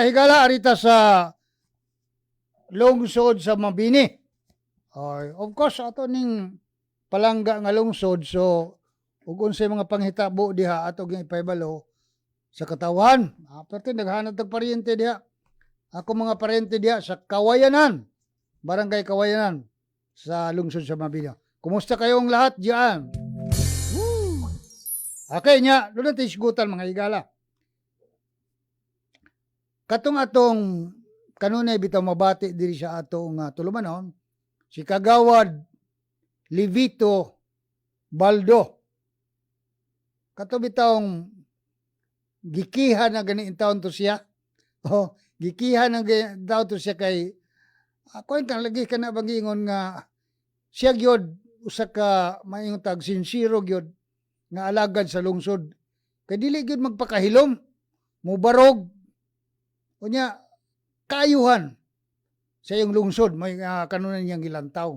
Higala, arita sa lungsod sa Mabini. Ay, of course, ato ning palangga nga lungsod, so ug unsay mga panghitabo diha ato gyud ipahibalo sa katawan. Ah, perti naghanap tag paryente diha. Ako mga paryente diha sa Kawayanan. Barangay Kawayanan sa lungsod sa Mabini. Kumusta kayong lahat diyan? Woo! Okay nya, doon natin isgutan, mga higala. Katong atong kanunay bitaw mabati diri sa atong tulumanon, si Kagawad Levito Baldo. Kato bitawng gikiha na gani taon to siya. Oh, gikiha na gani taon to siya kay ako yung lagi ka na bagingon nga siya gyud usa ka maingon tag sincero gyud nga alagad sa lungsod. Kay dili gyud magpakahilom, mubarog, unya kaayuhan sa iyong lungsod may kanunan niyang gilantaw.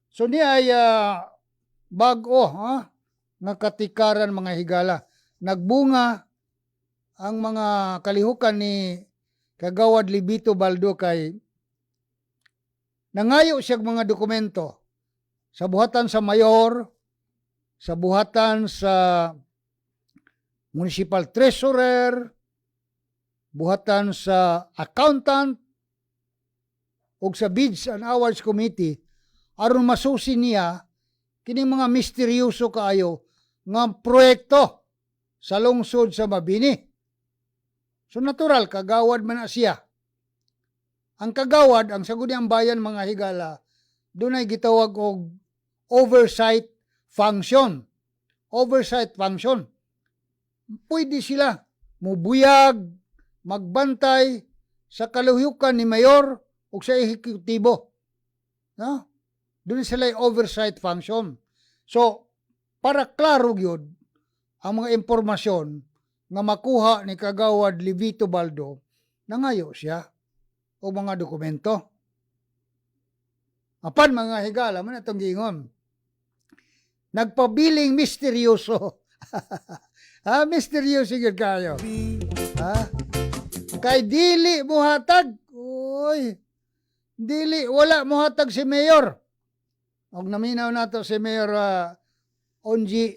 So niya ay bag-o ha nga katikaran, mga higala. Nagbunga ang mga kalihukan ni Kagawad Libito Baldo kay nangayo siya og mga dokumento sa buhatan sa mayor, sa buhatan sa municipal treasurer, buhatan sa accountant ug sa Bids and Awards Committee aron masusi niya kining mga misteryoso kaayo nga proyekto sa lungsod sa Mabini. So natural, kagawad man na siya. Ang kagawad, ang Sangguniang Bayan, mga higala, dunay gitawag og oversight function. Oversight function. Pwede sila mubuyag, magbantay sa kaluhyukan ni mayor o sa ehekutibo. No? Doon sila yung oversight function. So, para klaro gyud ang mga impormasyon nga makuha ni Kagawad Levito Baldo, nangayo siya og mga dokumento. Apan, mga higala, man atong giingon. Nagpabiling misteryoso. Ha, misteryoso gyud kayo. Ha? Kay dili muhatag. Uy. Dili wala muhatag si mayor. Og naminaw nato si Mayor Onji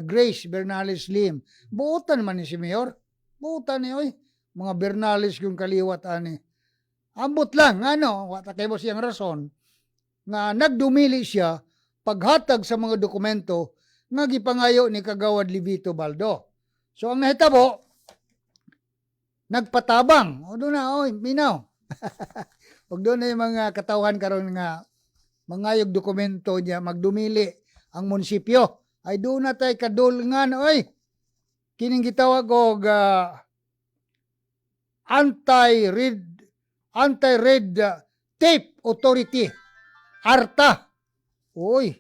Grace Bernales Lim. Buotan man ni si Mayor. Buotan ni oy. Mga Bernales yung kaliwat ani. Ambot lang ano, wa ta kay mo siyang rason nga nagdumili siya paghatag sa mga dokumento nga gipangayo ni Kagawad Levito Baldo. So ang nahitabo, nagpatabang. O doon na, oy, minaw. Ug doon na yung mga katawhan karon nga mangayog dokumento niya, magdumili ang munisipyo. Ay doon na tay kadulngan, oy. Kining gitawag og anti-red tape authority, ARTA. Uy.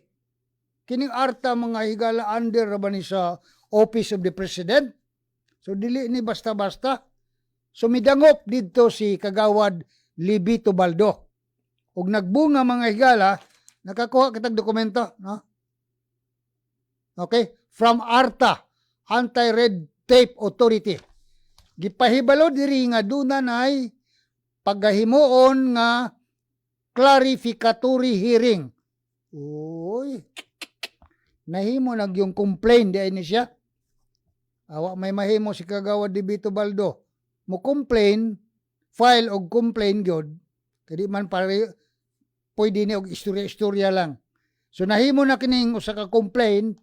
Kining ARTA, mga higala, under ra ba ni sa Office of the President? So dili ni basta-basta. So midangop didto si Kagawad Libito Baldo. Ug nagbunga, mga higala, nakakuha kitag dokumento, no? Okay? From ARTA, Anti-Red Tape Authority. Gipahibalo diri nga duna nay paggahimuon nga clarificatory hearing. Uy. Nahimo nag yung complaint di ay ni siya. Awa may mahimo si Kagawad Dibito Baldo. Mo complain, file og complaint gyud. Kay di man pare pwede ni og istorya-istorya lang. So nahimo na kining usa ka complaint,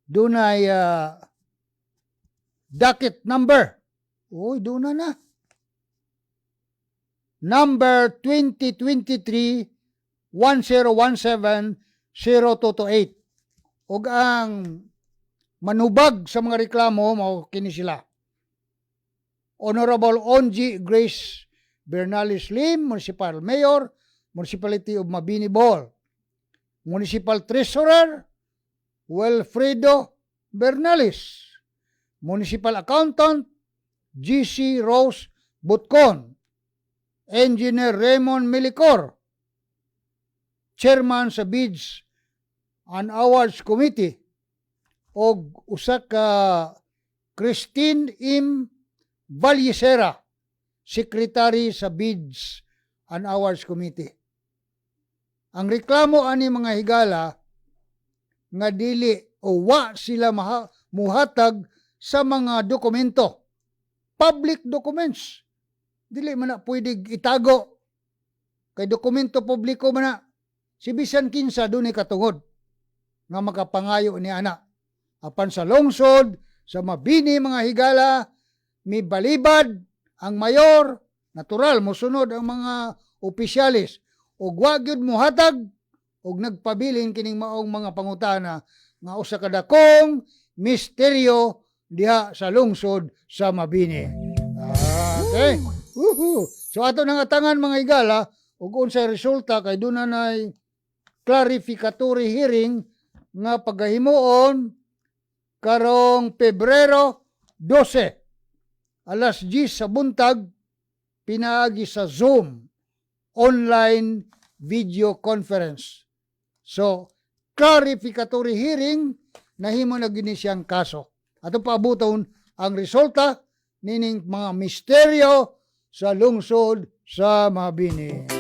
dunay docket number. Uy, doon na na. Number 2023 1017 0228. Ug ang manubag sa mga reklamo mao kini sila. Honorable Onji Grace Bernales Lim, Municipal Mayor, Municipality of Mabini, Bohol. Municipal Treasurer, Wilfredo Bernales. Municipal Accountant, GC Rose Butcon. Engineer Raymond Milicor, Chairman sa Bids and Awards Committee, og usa ka Christine M. Vallecera, Secretary sa Bids and Awards Committee. Ang reklamo ani, mga higala, nga dili o wa sila muhatag sa mga dokumento. Public documents. Dili man na pwede itago. Kay dokumento publiko man na. Si bisan kinsa dunay katungod nga makapangayo ni ana. Apan sa lungsod sa Mabini, mga higala, mibalibad ang mayor, natural mosunod ang mga opisyalis ug wa gyud mohatag ug nagpabilin kining maong mga pangutana nga usa ka dakong misteryo diha sa lungsod sa Mabini. Ah, okay. Woohoo. So ato nang atangan, mga higala, ug unsay resulta kay duna nay clarificatory hearing nga pagahimuon karong Pebrero 12 alas 10 sa buntag pinaagi sa Zoom online video conference. So, clarificatory hearing, nahimo na gini siyang kaso. Ato paabuton ang resulta nining mga misteryo sa lungsod sa Mabini.